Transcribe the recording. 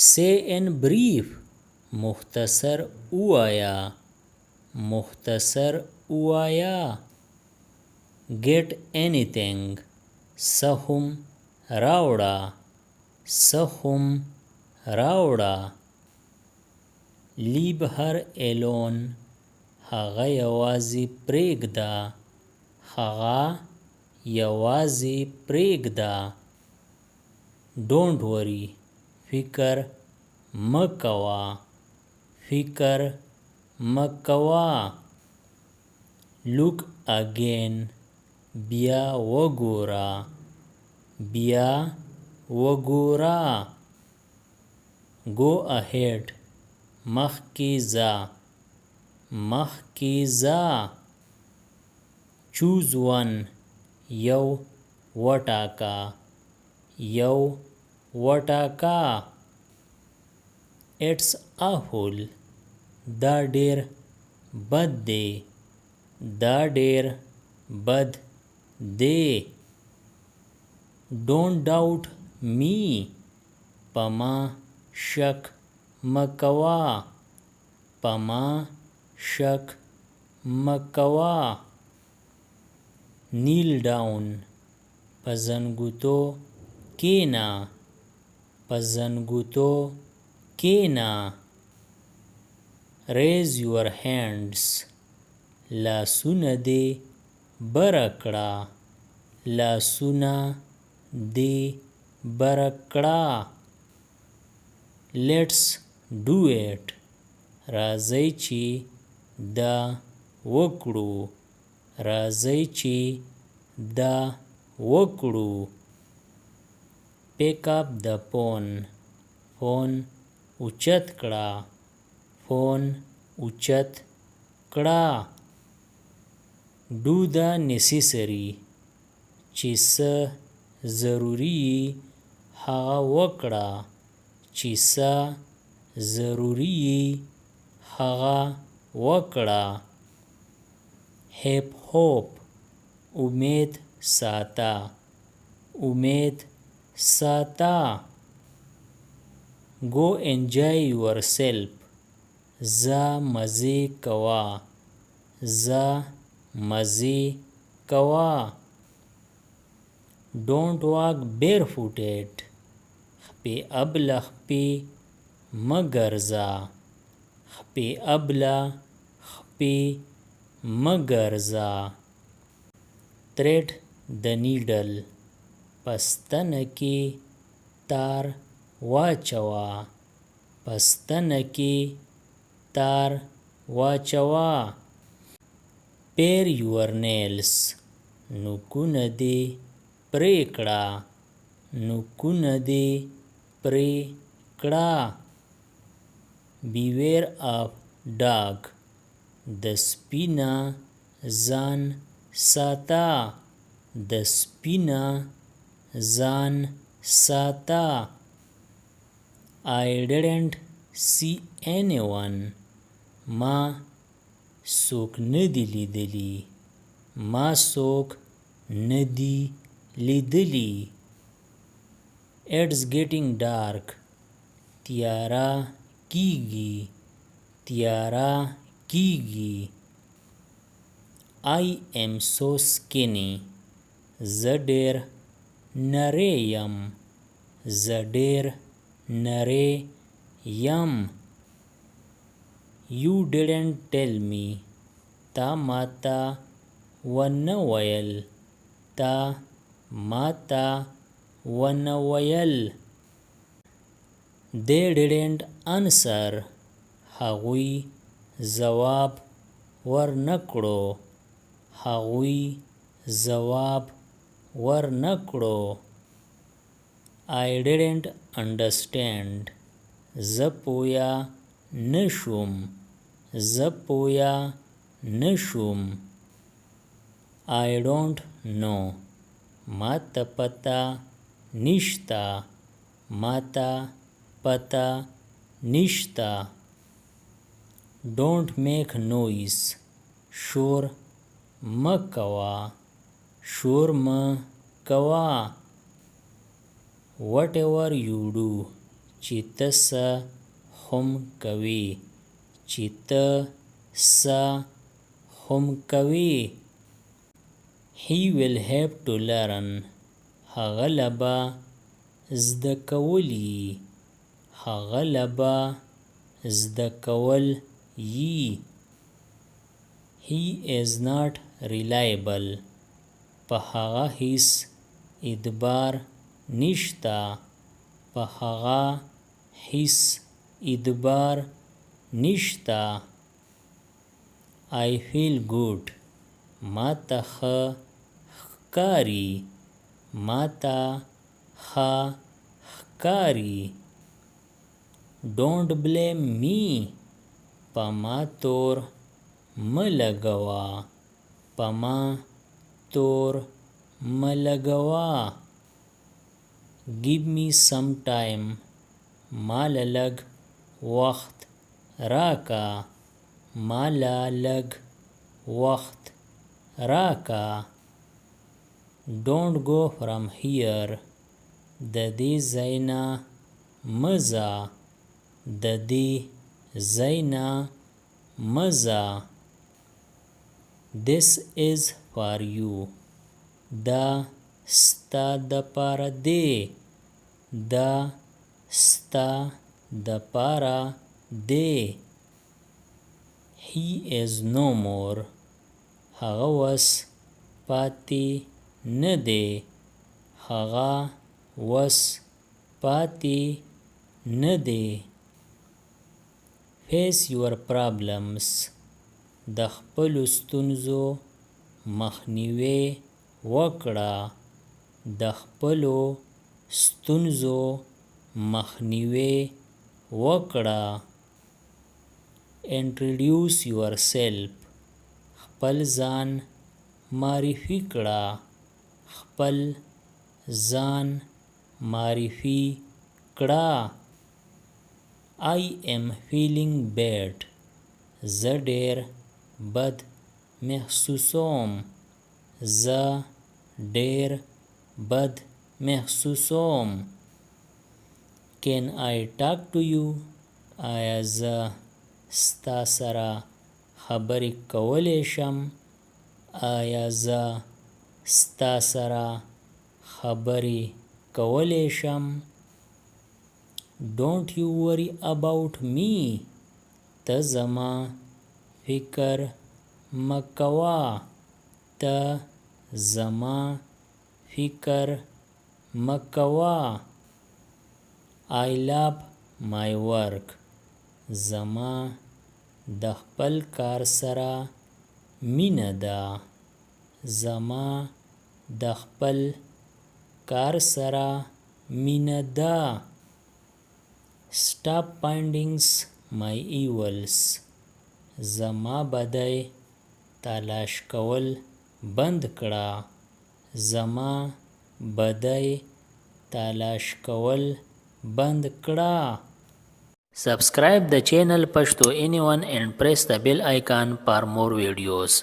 Say in brief، مختصر ووایه، مختصر ووایه. Get anything، څه هم راوړه، څه هم راوړه. Leave her alone، هغه یوازې پرېږده، هغه یوازې پرېږده. Don't worry، فکر مه کوه، فکر مه کوه. Look again، بیا وګوره، بیا وګوره. Go ahead، مخکې ځه، مخکې ځه. Choose one، یو وټاکه، یو وټاکه. It's awful، دا ډیر بد دی، دا ډیر بد دی. Don't doubt me، په ما شک مه کوه، په ما شک مه کوه. Kneel down، په زانګوتو کښېنه، په زانګوتو کښېنه. Raise your hands، لاسونه دې بره کړه، لاسونه دې بره کړه. Let's do it، راځئ چې دا وکړو، راځئ چې دا وکړو. Pick up the phone، phone اوچت کړه، فون اوچت کړه. Do the necessary، چې څه ضروري يي هغه وکړه، چې څه ضروري يي هغه وکړه. Have hope، امید ساته، امید ساته. Go enjoy yourself، ځه مزې کوه، ځه مزې کوه. Don't walk barefooted، خپې ابله خپې مه ګرځه، خپې ابله خپې مه ګرځه. Thread the needle، په ستنه کې تار واچوه، په ستنه کې تار واچوه. Pare your nails، نوکونه دې پرې کړه، نوکونه دې پرې کړه. Beware of dog، د سپي نه ځان ساته، د سپي نه ځان ساته. I didn't see anyone، ما څوک نه دي لیدلي، ما څوک نه دي لیدلي. It's getting dark، تیاره کیږي، تیاره کیږي. I am so skinny، زه ډیر نری یم، زه ډیر نری یم. You didn't tell me، تا ماته ونه ویل، تا ماته ونه ویل. They didn't answer، هغوی ځواب ورنه کړو، هغوی ځواب ورنه کړو. I didn't understand، زه پوه نه شوم، زه پوه نه شوم. I don't know، ماته پته نشته، ماته پته نشته. Don't make noise، شور مه کوه، شور مه کوه. Whatever you do، چې ته څه خم کوې، چې ته څه خم کوې. He will have to learn. هغه له به زده کول يي، هغه له به زده کول يي. He is not reliable. په هغه هیڅ اعتبار نشته، په هغه هیڅ اعتبار نشته. I feel good. ماته ښه ښکاري، ماته ښه ښکاري. Don't blame me. په ما تور مه لګوه، په ما تور مه لګوه. Give me some time. ما له لږ وخت راکه، ما له لږ وخت راکه. Don't go from here. د دې ځای نه مه ځه، د دې ځای نه مه ځه. This is for you. دا ستا دپاره دی، دا ستا دپاره دی. He is no more. هغه وس پاتې نه دی، هغه وس پاتې نه دی. Face your problems. د خپلو ستونزو مخنیوی وکړه، د خپلو ستونزو مخنیوی وکړه. Introduce yourself. خپل ځان معرفي کړه، خپل ځان معرفي کړه. I am feeling bad. زه ډېر بد محسوسوم، زه ډېر بد محسوسوم. Can I talk to you? آیا زه ستا سره خبرې کولی شم؟ آیا زه ستا سره خبرې کولی شم؟ Don't you worry about me. ته زما فکر مه کوه، ته زما فکر مه کوه. I love my work. زما د خپل کار سره مینه ده، زما د خپل کار سره مینه ده. Stop finding my evils. زما بدۍ تلاش کول بند کړه، زما بدۍ تلاش کول بند کړه. Subscribe the channel Pashto Anyone and press the bell icon for more videos.